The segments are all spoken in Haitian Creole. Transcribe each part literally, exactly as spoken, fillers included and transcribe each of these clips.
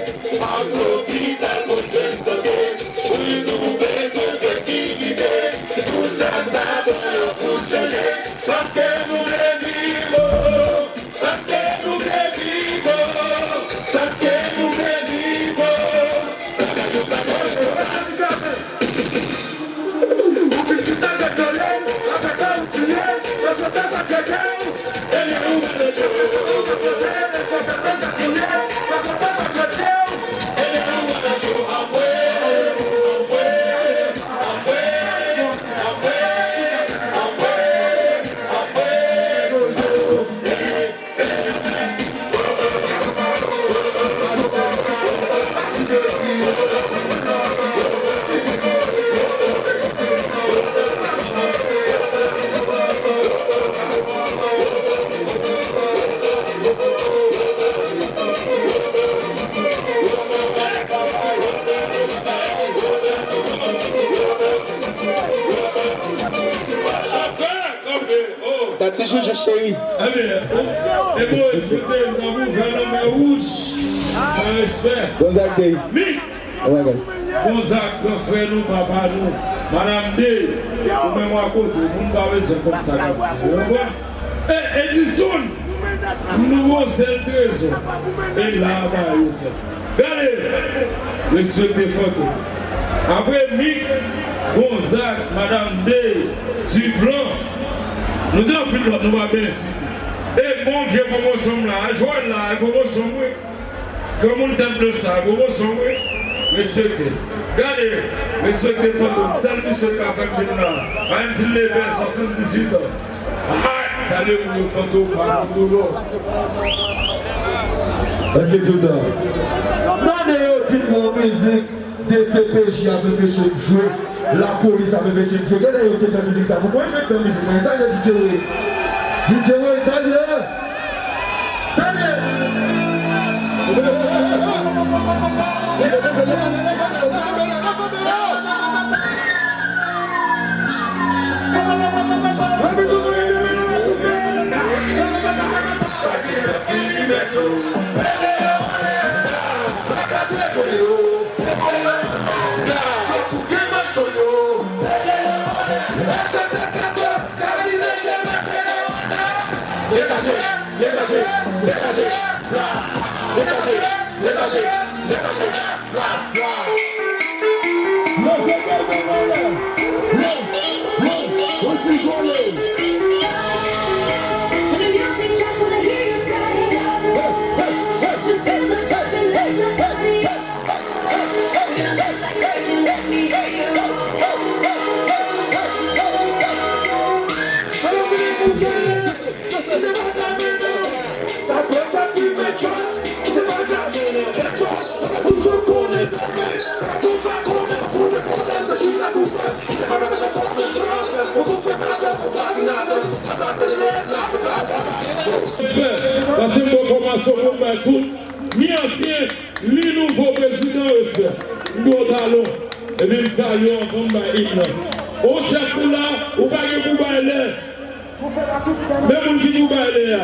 Ak lopital pou jwenn sante, wi, nou bezwen sekirite. Tout sa k pa bon yo pou chanje, paske nou vle viv, o, paske nou vle viv, o, paske nou vle viv, o. Bagay yo pa bon konsa. Kanpe, oh. Tati Joujou cheri. Ebyen, oh, e bon, respekte, n ap ouvè lanmè wouj. San respè. Gonzague Day. Mi. Oh my God. Gonzague, gran frè nou, papa nou. Madanm Day, ou menm w akote, moun pa bezwen konn sa k ap di. Ou konprann? E, Edison, nou gon sèl trezò. E la a ba yo fè. Gade! Respekte Fantom. Apre Mick, Gonzague, Madanm Day, Duplan, nou gen anpil lòt, nou pa bezwen site. E bon vye pwomosyon m la, Joel la, e pwomosyon m wi. Granmoun tèt ble sa, pwomosyon m wi. Respekte. Gade, respekte Fantom. Sèl misye k ka fè m vin la. Pa m fin leve, swasanndizuit an. Ay, salye moun yo, Fantom, pa moun dolo. Èske di w sa? Tande yo di m yon mizik, D C P J ap anpeche m jwe, lapolis ap anpeche m jwe. Genlè yo te fè mizik sa pou mwen, mwen fè mizik mwen. Salye D J Ray. D J Ray, salye. Salye. Degaje, degaje, degaje, degaje, degaje. Leve de men anlè. Yo, yo, yo, osi jole. When the music drops, wanna hear you say, hey, hey, hey, just feel the vibe and let your body up. We're gonna dance like crazy, let me hear you. Respè, paske m pran fòmasyon pou m bay tout, ni ansyen, ni nouvo prezidan respè. M dwe w talon, epi m salye w anvan m bay im nan. On chèf ou la, ou pa gen pou bay lè. Men moun ki pou bay lè a.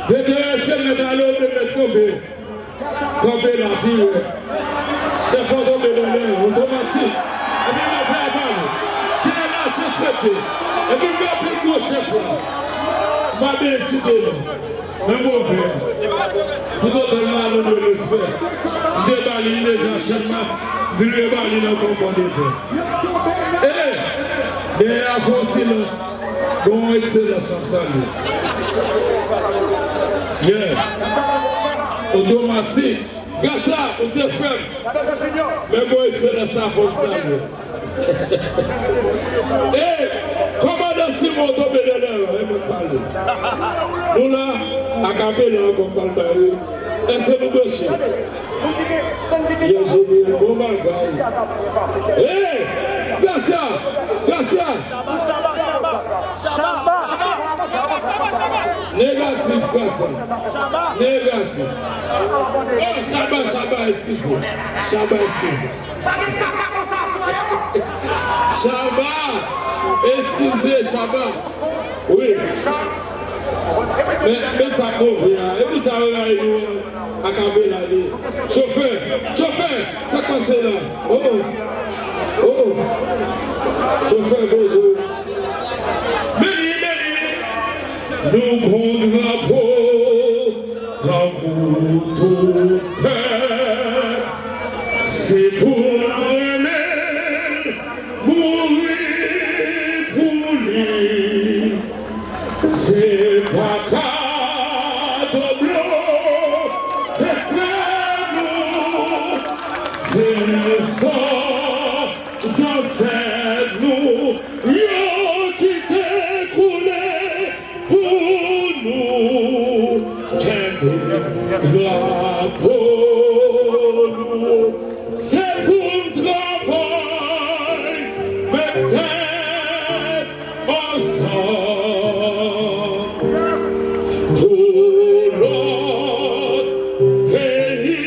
Veteran, èske mèt ale oubyen mèt kanpe? Kanpe la, pi rèd. Chèf la tonbe nan men, otomatik. Epi m ap fè avan nou. T N H respekte. Epi m gen anpil gwo chèf la. M pa bezwen site non. Men bon frè. Toutotan m la, nou dwe respè. M te ba li deja Channmas, m vin reba li nan konpò de fè. E, dèyè a fè yon silans. Bon, ekselans, n ap salye. Yeah. Otomatik. Grasa, ou se frè m. Men bon, ekselans la fò m salye. E, kòmandan Simon tonbe nan lè, e mwen k pale. Nou la, akapela ankò, m pral ba yo. Èske nou branche? Yo, Jenerèl, bon bagay. Hey! Grasa! Grasa! Negatif, Grasa. Negatif. Oh, Chaba, Chaba, eskize. Chaba, eskize. Chaba! Eskize, Chaba. Wi. Men, men sa k move a. E pou sa yo rayi nou an. Akabela li. Chofè, chofè, sa k pase la? Oh, oh. Oh, oh. Chofè bozo. Meni, meni. Nou gon drapo tankou tout pèp. Se pou nou renmen l, mouri pou li. Se pa kado bloke sèl nou, se san zansèt nou yo kite koule pou nou kenbe drapo nou. Se pou n travay, met tèt ansanm pou lòt peyi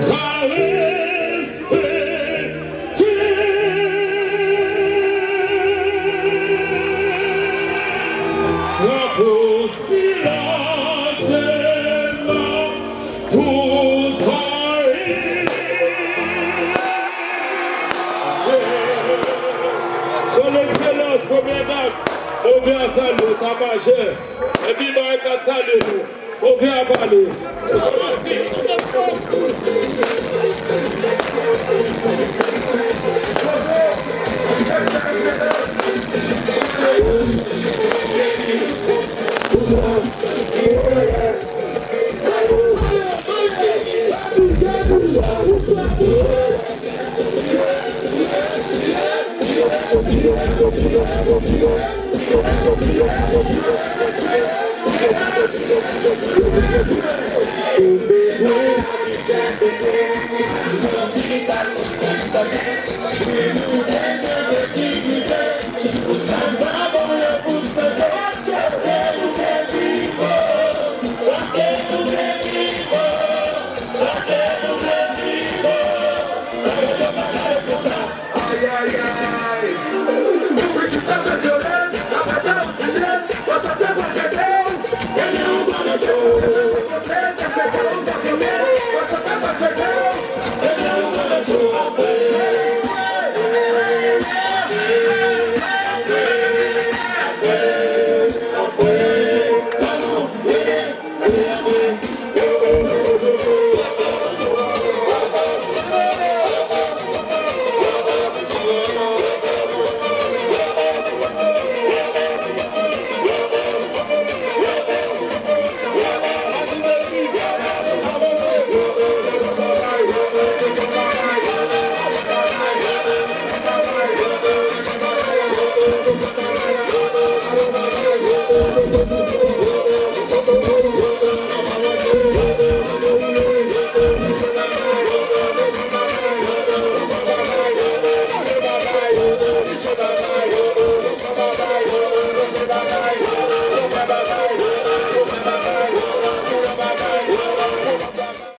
ka respekte. Drapo silans se non. Tout Ayiti. Son Ekselans, premye dam, Move a salye, Tamajè, epi Marek a salye nou. Move a pale.